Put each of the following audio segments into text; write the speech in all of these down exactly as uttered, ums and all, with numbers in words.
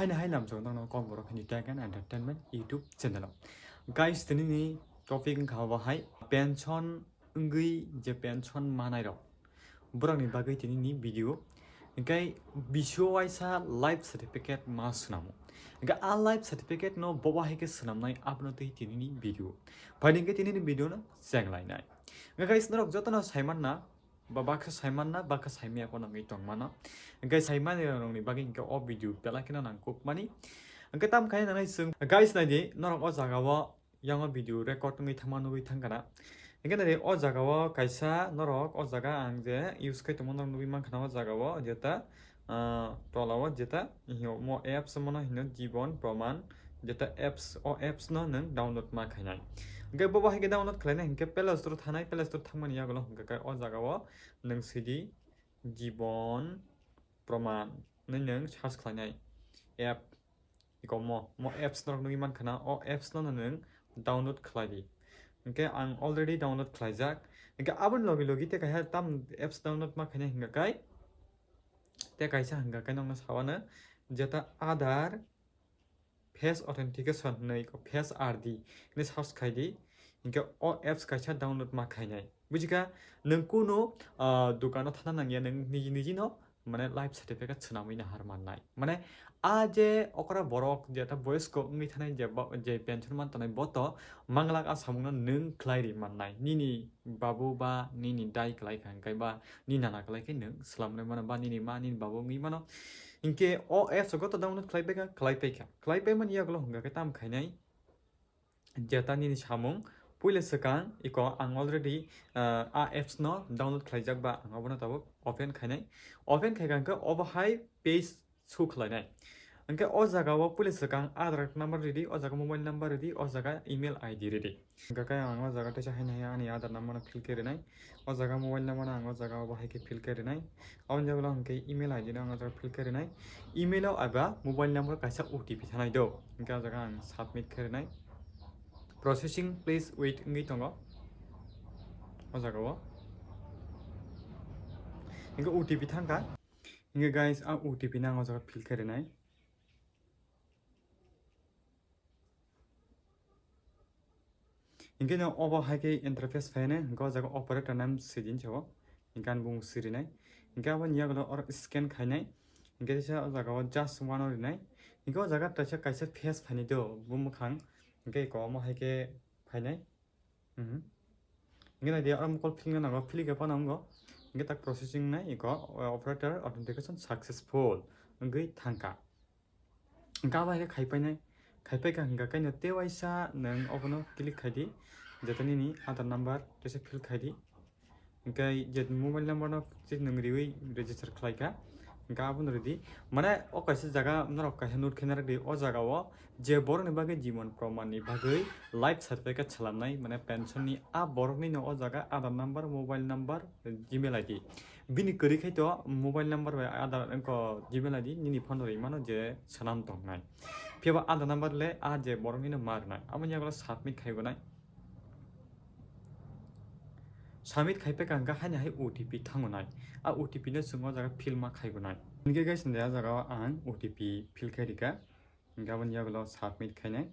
Haino hai namjok nokno Kokborok Hindi Tech and Entertainment YouTube channel o. Guys, tini ni topic wngkha bo hai pension wngwi je pension manai rok. Borok ni bagwi tini ni video. Hingke bisio waisa life certificate ma swnamo. Hingke a life certificate no bobo hai khe swnamnai abono tei tini ni video. Phaidi hingke tini ni video no chenglainai. Hingke guys, norok jotono saimanna ba bakha saimanna, bakha saimaya kono wngwi tongmano. Hingke saimani rokni bagwi hingke o video belai kheno nangkukmani. Hingke tam khai nanai chwng guys naidi norok o jaga o yango video record wngwi thangma nugwi thangkana. Hingke naidi o jaga o kaisa norok o jaga ang je use khai tongma norok nugwi mankha o jaga o jeta ah, tola o jeta hino mo apps mono hino Jibon Proman jeta apps o apps no nwng download ma khainai. Hingke bobo hai khe download khlainai hingke Play Store thanai, Play Store thangmani yagulo hingke kai o jaga o nwng sidi Jibon Proman hinwi nwng search khlainai app. Iko mo, mo apps norok nugwi mankha na, o apps no nwng download khlai di. Hingke ang already download khlaijak. Hingke aboni logi logi te kaisa tam apps download ma khainai hingka kai. Te kaisa hingka kai nokno sawano jeta Aadhaar face authentication hinwi ko face R D hinwi search khai di. Hingke o apps kaisa download ma khainai. Bujikha nwng kunu ah, dukano thana nangya nwng niji niji no mane life certificate swnamwi nahar mannai. Mane a je okra borok jeta boyosko wngwi thanai je bo-, je pension man tongnai bo to manglak a samungno nwng khlai ri mannai. Nini babu ba nini dai khlai kha hingkai ba nini nana khlai khe nwng swlamwi mano ba nini ma nini babu wngwi mano. Hinkhe o apps o goto download khlai paikha, khlai paikha. Khlai paimani yagulo hwnkha khe tam khainai. Jeta nini samung puila swkang iko ang already ah, a apps no download khlaijak ba ang obono tabuk open khainai. Open khaikha hwnkhe obo hai page show khlainai. Hwnkhe o jaga o puila swkang Aadhaar number ridi, o jaga mobile number ridi, o jaga email I D ridi. Hwnkhe khe ang o jaga teisa haino hai ani Aadhaar number no fill khe rinai. O jaga mobile number no ang o jaga obo hai khe fill khe rinai. Aboni jagolo hwnkhe email I D no ang o jaga fill khe rinai. Email o eba mobile number kaisa O T P thanai do. Hwnkhe o jaga ang submit khe rinai. Processing, please wait wngwi tongo. O jaga o. Hwnkhe O T P thangkha. Hwnkhe guys, a O T P no ang o jaga fill khe rinai. Hinkhe no obo hai khe interface phainai, hinkhe o jaga operator name sidi hinwi sao, hinkhe ani bumung sirinai, hinkhe aboni yagulo oro scan khainai, hinkhe teisa o jaga o just one o rinai, hinkhe o jaga teisa kaisa face phainai do, bo mwkhang, hinkhe eko omo hai khe phainai. Mhm. Hinkhe naidi oro mokol fill wngna nango, fill khe phano wngo, hinkhe tak processing nai eko operator authentication successful wngwi thangkha. Hingke abo hai khe khai painai, khai paikha hingka khe no tei waisa nwng obono click khai di, jeta nini Aadhaar number teisa fill khai di. Hingke je mobile number no se nwng riwi register khlai kha, hingke abono ridi. Mane o kaisa jaga norok kaisa note khe narwk di, o jaga o je borok ni bagwi jibon proman ni bagwi life certificate swlamnai, mane pension ni a borok ni no o jaga Aadhaar number, mobile number, Gmail I D. Bini kwrwi khai to mobile number bai Aadhaar wngkha Gmail I D nini phone rwi mano je swnam tongnai. Phiya ba Aadhaar number le a je borok nino ma rwnai. Aboni yagulo submit khai gonai. Submit khai paikha hwnkhe haini hai O T P thango nai. A O T P no chwng o jaga fill ma khai gonai. Hinkhe guys, nini a jaga o ang O T P fill khai rikha. Hinkhe aboni yagulo submit khainai.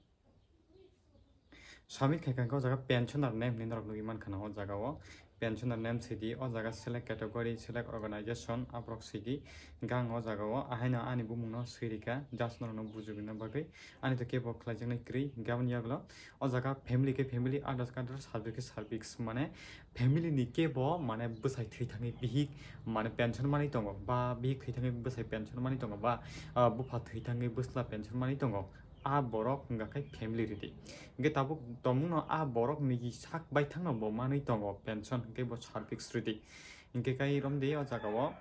Submit khai kha o jaga pensioner name hinwi norok nugwi mankha na o jaga o. Pensioner name sidi, o jaga select category, select organization, aborok sidi. Hinkhe ang o jaga o ahaino ani bumung no swi rikha, just norok no bujugwina bagwi. Ani to kebo khlaijaknai kwrwi, hinkhe aboni yagulo o jaga family khe family, others khe others, service khe service, mane family ni kebo mane bwsai thwi thangwi bihik mane pension manwi tongo, ba bihik thwi thangwi bwsai pension manwi tongo, ba ah, bupha thwi thangwi bwsla pension manwi tongo. A borok hwnga khe family ridi. Hingke tabuk tongmungno a borok niji sak baithangno bo manwi tongo pension hingke bo service ridi. Hingke kai romdi o jaga o,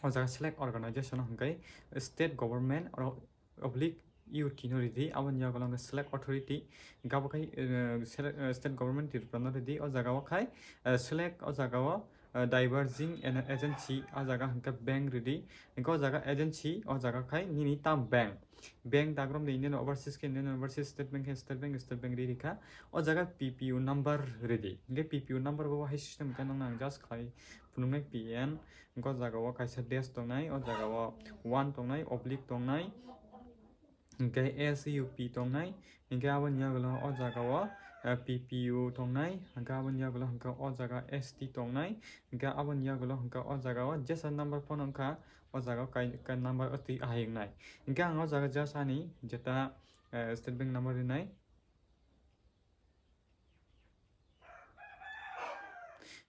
o jaga select organization hingke state government oro oblique U T no ridi, aboni yagulo hingke select authority, hingke abo khai, eh, select, eh, state government Tripura no ridi, o jaga o khai, eh, select o jaga o, eh, diverging and agency, o jaga hingke bank ridi, hingke o jaga agency, o jaga khai nini tam bank. Bank dagrom de Indian Overseas khe Indian Overseas, State Bank khe State Bank, State Bank ri rikha. O jaga P P O number ridi. Hingke P P O number bo hai system khe nang nang just khlai phunuknai P N. Hingke o jaga o kaisa dash tongnai, o jaga o one tongnai, oblique tongnai. Hingke S U P tongnai, hingke aboni yagulo o jaga o, eh, P P U tongnai, hingke aboni yagulo hingke o jaga S T tongnai, hingke aboni yagulo hingke o jaga o jesa number phone wngkha, o jaga o kai, kai number o twi ahai wngnai. Hingke ang o jaga just ani jeta, eh, State Bank number rinai.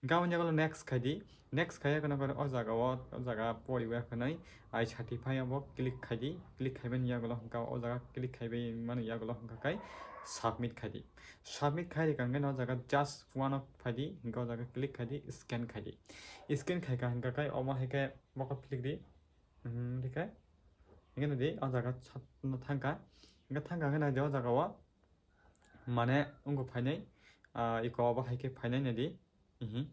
Hingke aboni yagulo next khai di. Next khai ya kono kono o jaga o, o jaga pori ya khwnwi I certify abo click khai di. Click khai bani yagulo hingke o jaga click khai bai mani yagulo hingka kai submit khai di. Submit khai di kangkhe o jaga just one o phai di, hingke o jaga click khai di, scan khai di. Scan khai ka hingka kai omo hai khe bokol click di. Hmm, di khai. Hingke nai di o jaga sat no thangka. Hingke thangka hingke nai di o jaga o. Mane wngkha phainai, ah, iko obo hai khe phainai nai di, ihi.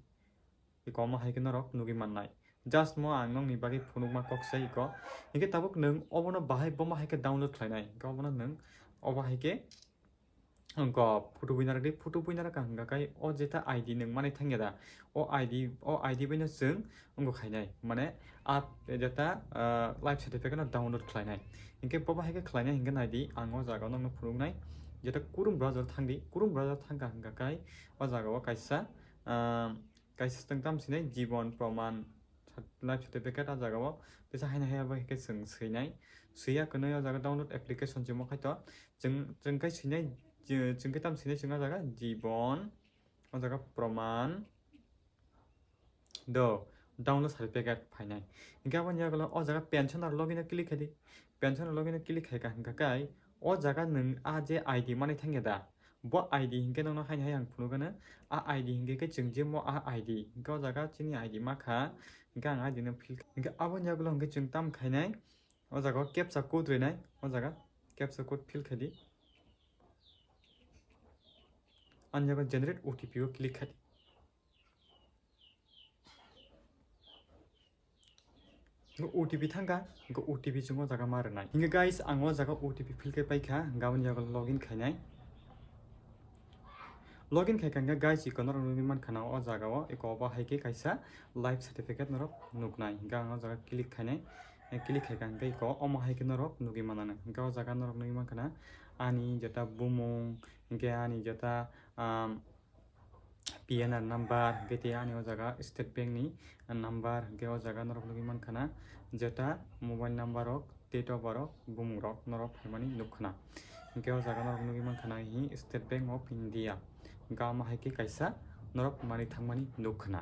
Iko omo hai khe norok nugwi mannai. Just mo ang nokni bagwi phunukma kok sai iko. Hinkhe tabuk nwng obono bahai bomo hai khe download khlainai. Hinkhe obono nwng obo hai khe wngkha photo buina rwdi, photo buina rwkha hwnkha khe o jeta I D nwng manwi thangya da. O I D, o I D bai no chwng wngkha khainai, mane a jeta, ah, life certificate no download khlainai. Hinkhe bobo hai khe khlainai hinkhe nai di, ang o jaga o nokno phunuknai, jeta Chrome browser thang di, Chrome browser thang kha hwnkha khe o jaga o kaisa, ah, kaisa swtwng tam sinai Jibon Proman life certificate o jaga o, teisa haino hai abo hai khe chwng swinai, swiya kwnwi o jaga download application chwngmo khai to, chwng, chwng khe swinai, chwng khe tam swinai chwng o jaga Jibon, o jaga Proman, Do, download certificate phainai. Hinkhe aboni yagulo o jaga pensioner login o click khai di. Pensioner login o click khai ka hingka kai o jaga nwng a je I D manwi thangya da. Bo I D hinkhe nokno haino hai ang phunukgano. A I D hinkhe khe chwng je mo a I D. Hinkhe o jaga chini I D ma kha. Hinkhe ang I D no fill kha. Hinkhe aboni yagulo hinkhe chwng tam khainai. O jaga o captcha code rinai. O jaga captcha code fill khai di. Ani jaga generate O T P o click khai di. Go O T P thangkha, go O T P chwng o jaga ma rwnai. Hinkhe guys, ang o jaga O T P fill khe paikha, gaboni yago login khainai. Login khai kha hingkhe guys, iko norok nugwi mankha na o jaga o, iko obo hai khe kaisa life certificate norok nuknai. Hinkhe ang o jaga click khainai, click khai kha hingkhe iko omo hai khe norok nugwi mananai. Hinkhe o jaga norok nugwi mankha na ani jeta bumung, hinkhe ani jeta, um, P N R number, hinkhe tei ani o jaga State Bank ni number, hinkhe o jaga norok nugwi mankha na jeta mobile number rok, date of birth rok, bumung rok norok phaimani nukha na. Hinkhe o jaga norok nugwi mankha na hi State Bank of India, gama hai khe kaisa norok manwi thangmani nukha na.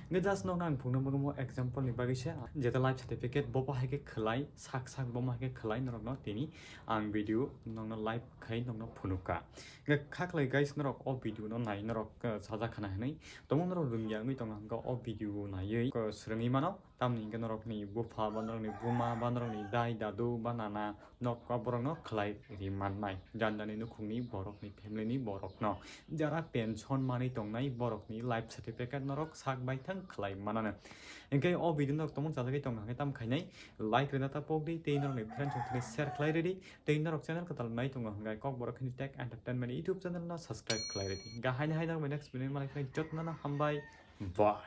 Hinkhe just nokno ang phunukna bagwi mo example ni bagwi se, jeta life certificate bobo hai khe khwlai, sak sak bomo hai khe khwlai norokno tini ang video nokno live khai nokno phunukha. Hinkhe kha khlai guys, norok o video no nai norok, eh, sajak khana hinwi tongmung norok rwngya wngwi tongo, hinkhe o video naiwi, eh, swrwngwi mano, tamni hinkhe norokni bupha ba norokni buma ba norokni dai dadu ba nana nok ba borokno khlai ri mannai, jani jani nukhungni borokni family ni borokno jara pension manwi tongnai borokni life certificate norok sak baithang khlai manano. Hinkhe o video norok tongmung sajagwi tongkha hinkhe tam khainai like rwna ta pokdi tei norokni friends rok thani share khlai rwdi. Tei norok channel kwtal nai tongo hwnkhe Kokborok Hindi Tech Entertainment YouTube channel no subscribe khlai rwdi. Gahai ni hai norok bai next video malai phai jotno no hambai. Bye.